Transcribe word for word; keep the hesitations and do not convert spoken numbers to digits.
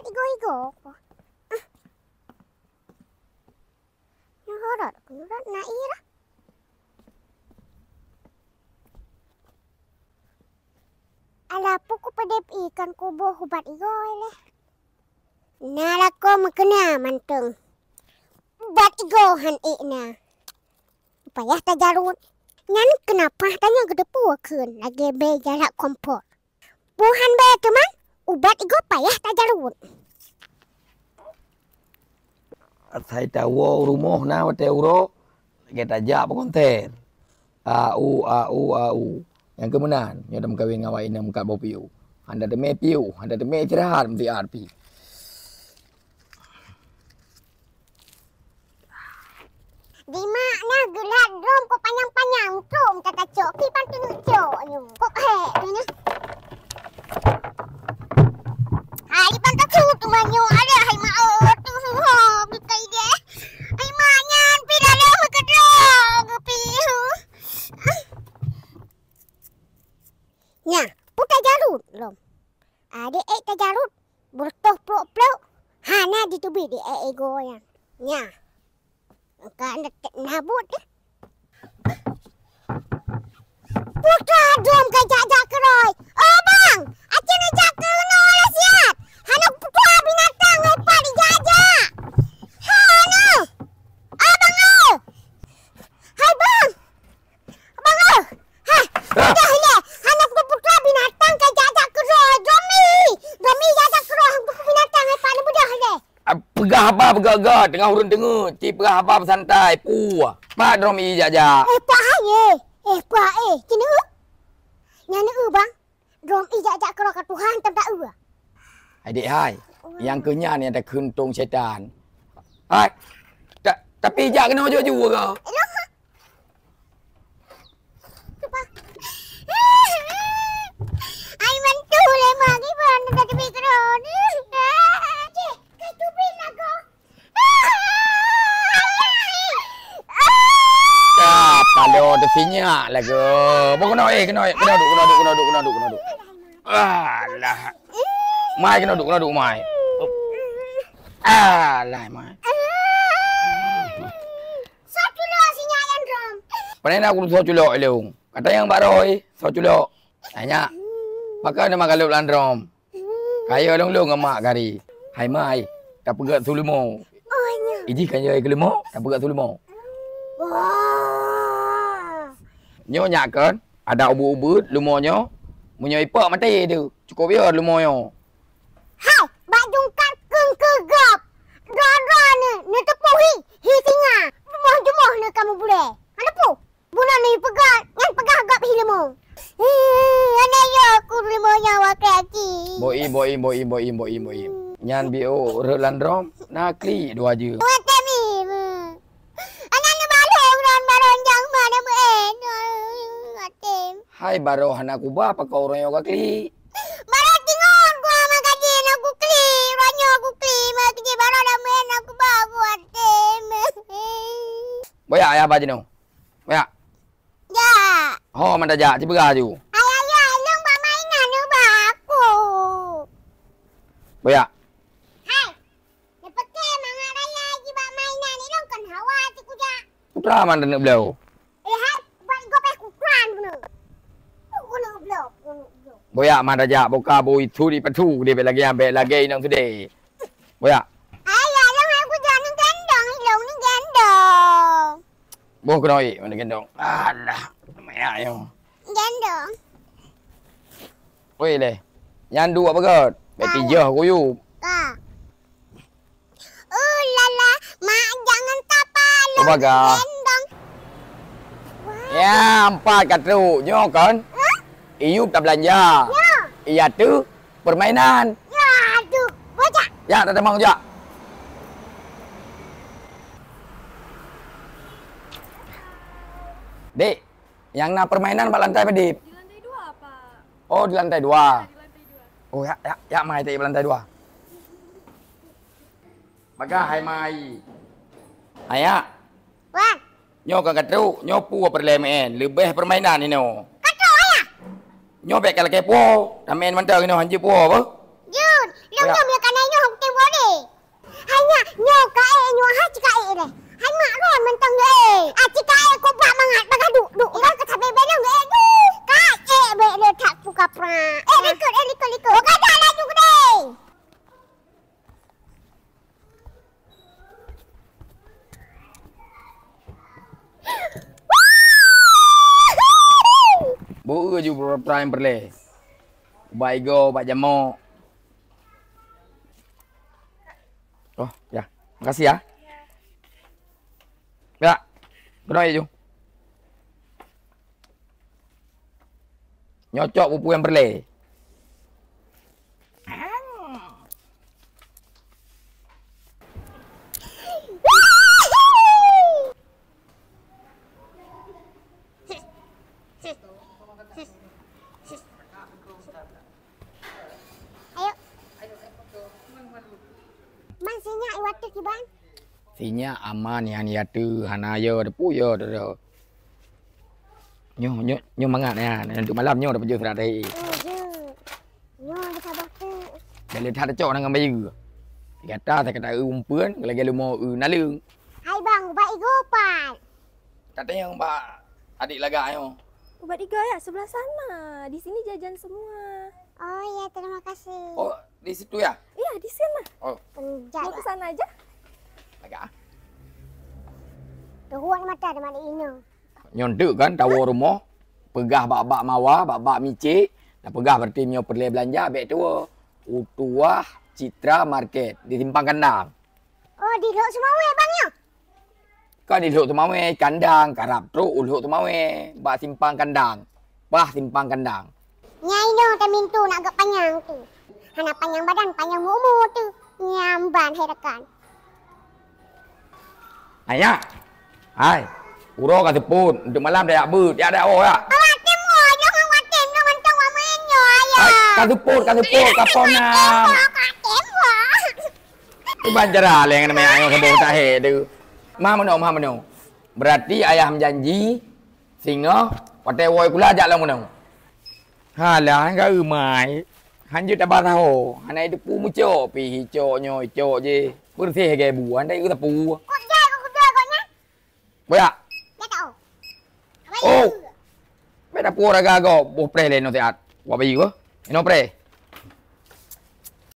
igoe-igoe. Ah. Nyoe rot, nyoe rot na ie dah. Alah, peue kupeudeb ié kan kuboh ubat igoe lé. Na lakoe meukeuna mantong. Ubat igoe han ék na. Payah tajarut. Nyan keunapa tanyoe geuteupeue kheun lagèe bèe jalak kompor. Peue han bèe teuma, ubat igoe payah tajarut. Asai tawoe u rumoh na watèe uroe, lagèe tajak bak kontèr. Au, au, au. Nyang keu meunan, nyoe tameukawen ngon awak inong meukat boh piôh. Han tateumé piôh, han tateumé istirahat meusiat pih. Dimak nyan geulat drom kok panyang-panyang, trok meutatacok, kiban teuneucok nyoe. Kok hék nyoe nyan. Hai, kiban tacok teuma nyoe, alah, hai mak, oh, tu, ho, bukai deh. Hai mak nyan, pi dalam meukeudroe, geupi. Nya, peue tajarut lom. Adék ék tajarut, beureutoh plok-plok, hana jiteubiet di ék igoe nyan. Nya. Ka na, na buet deh. Putra dum ka jak-jak keurôi. Oh, bang, aci neujak keunoe lé siat. Hana putra binatang hai pat dijak-jak. Hana. Ah, bang, oh. Hai, bang. Abang, oh! Hai! Ah! Udah lé! Hana putra-putra binatang ka jak-jak keudroe, Dromi! Dromi jak-jak keudroe, hana putra binatang, hai, pat neubeudôh lé! Ah, peugah haba peugah-peugah, teungoh ureueng deungoe, ci peugah haba beusantai, puah! Pat Dromi jak-jak? Eh, puah hai, eh! Eh, puah, eh! Ci neueu? Nyan neueu, bang? Dromi jak-jak keudroe ka tuha tam ta-eu. Hai dek hai, nyang keu nyan nyang takheun tông syaitan. Hai, ta-, tapi jak keunoe ju-ju ke? Elok. Cuba. Ai mantu lé mak iban ka teubiet keudroe. Cih, ka teubiet lagoe. Ka paloe teusinyak lagoe. Boh keunoe, eh, keunoe, keunoe duek, keunoe duek, keunoe duek, keunoe duek, keunoe duek. Alah. Mai keunoe duek, keunoe duek, mai. Alah, mai. Soe culok sinyak nyan, Rom? Pane na kusoe culok ilong. Kata nyang bak roh, eh, soe culok. Nanya. Pakon nama galop lam drom? Kayée lôn-lôn ngon mak kari. Hai mai, tapeugét su leumo. Oh, nyo. Iji kan jai keu leumo, tapeugét su leumo. Wah. Nyoe nyak kon, adak ubeuet-ubeuet leumo nyoe. Meunyoe ipok maté teuh, cukôp yo leumo nyoe. Hai, bak jungkat keueng keu gob. Droe-droe neuh, neuteupeue hi, hi singa. Jumoh-jumoh neuh kamoe bulèe. Hana peue. Bunoe neuh peugah, nyan peugah gob hi leumo. Hana yo ku leumo nyawa kaki. Boim, boim, boim, boim, boim, boim. Nyan biôh rhot lam drom, na klik dua jeuem. Watèe mi. Anak neubalong ron barong jang ma na meu'en. Watèe. Hai baroe hana kuba pakon uroe nyoe ka klik. Baroe tingon ku ama kaji na ku klik, uroe nyoe ku klik, ma kaji baroe na meu'en na kuba ku watèe. Boyak ya ba jinoe. Boyak. Jak. Ho, mantah jak, sipeugah aju. Ayah, ayah, ilong bak mainan ubak aku. Boyak. Hai. Neupeuke mangat raya jibak mainan ilong kon hawa sikujak. Putra man neuk bloe. Eh, hai, buat gopeh kukran bunoe. Bunoe bloe, bunoe bloe. Boyak man rajak boka bui suri patu dia bek lagèe ambek lagèe inong sudé. Boyak. Ayah, ilong aku jangan gendong, ilong ni gendong. Boh keunoe, mana gendong? Alah, maya yo. Gendong. Oi leh. Nyan duek beugöt. Bek tijah kuyup. Ka. Uh, lala, mak jangan tapa lu. Gendong. Ya, empat ka trok. Nyoe kan? Huh? Iyup tak belanja. Ya. Iya tu permainan. Ya, aduh. Bocah. Ya, tak ada mang jak. Dek, yang na permainan bak lantai padit? Di lantai dua, Pak. Oh, di lantai dua. Ya, di lantai dua. Oh, ya, ya, ya, mai tak di lantai dua. Bagah hai mai. Ayak. Wan. Nyoe ka katrok, nyoe pue peureulèe meu'en, leubeh permainan inoe. Katrok ayah. Nyoe bèk kalakèe pue, tameu'en mantong inoe hanjeuet pue apa? Jun, Lôn nyoe meunyoe kana nyoe hom tem boleh. Hai nyak, nyoe ka ék nyoe, hai cika ék lé. Hai mak ron mantong nyoe ék. Ah, cika ék kobrak mangat bagah duek, duek. Ngon ka sabé-bé lôn ék duek. Ka ék bék lé that pu kapra. Ék likot, ék likot, likot. Ka dah laju keudéh. Beu ju beurata nyang peureulée. Ubat igoe, ubat jamok. Oh, ya. Makasih ya. Ya. Keunoe ju. Nyoe cok peue-peue nyang peureulée. Ayo. Man sinyak iwat teuh kiban? Sinyak aman nyan ya teuh, hana yo teupeue yo teuh. Nyoe, nyoe, nyoe mangat nyan, untuk malam nyoe dah pajoh seurat teh. Oh, jeuet. Nyoe dah saboh teuk. Dah le that cok ngon bayeue. Gata sakata eu umpeuen, lagée leumo eu naleueng. Hai bang, ubat igoe pat? Tatanyong bak adik lagak nyoe. Ubat igoe ya sebelah sana. Di sini jajan semua. Oh ya, terima kasih. Oh, di situ ya? Iya, di sana. Oh. Penjat. Mau ke sana aja? Agak ah. Tuhuan mata teuma di inoe. Nyoe teuk kan tawoe rumoh, peugah bak-bak Mawa, bak-bak Micik, na peugah berarti nyoe peureulée beulanja bék tuwoe. Utuwah Citra Market di Simpang Kandang. Oh, di Lhok Seumawé bang nyoe? Ka di Lhok Seumawé, Kandang, karab trok u Lhok Seumawé, bak Simpang Kandang. Bah Simpang Kandang. Nyai noh tamintu nak geup panyang tu. Hana panyang badan, panyang umu tu. Nyamban hai rakan. Hai nyak. Hai. Uroe ka seupôt, untuk malam dah yak beuet, yak dak oh yak. Awak tem oh, jangan awak tem, jangan tong awak main nyoe ayah. Hai, ka seupôt, ka seupôt, ka pona. Awak tem oh. Iban cara lé ngon meu'ah nyoe saboh tahe tu. Mah meunoe, mah meunoe. Berarti ayah meujanji singoh watée woe kula jak lom meunoe. Halah, ka eumai. Hanjeuet aba saho. Hana iteupeue meucok pih icok nyoe icok jih. Beureuséh lagée bu, hana eu sapeue. Kok jai kok keudua kok nyan? Boyak. Dah tak oh. Oh. Beda puara gago boh preh lé nasihat. Wa bayi beuh. Ino preh.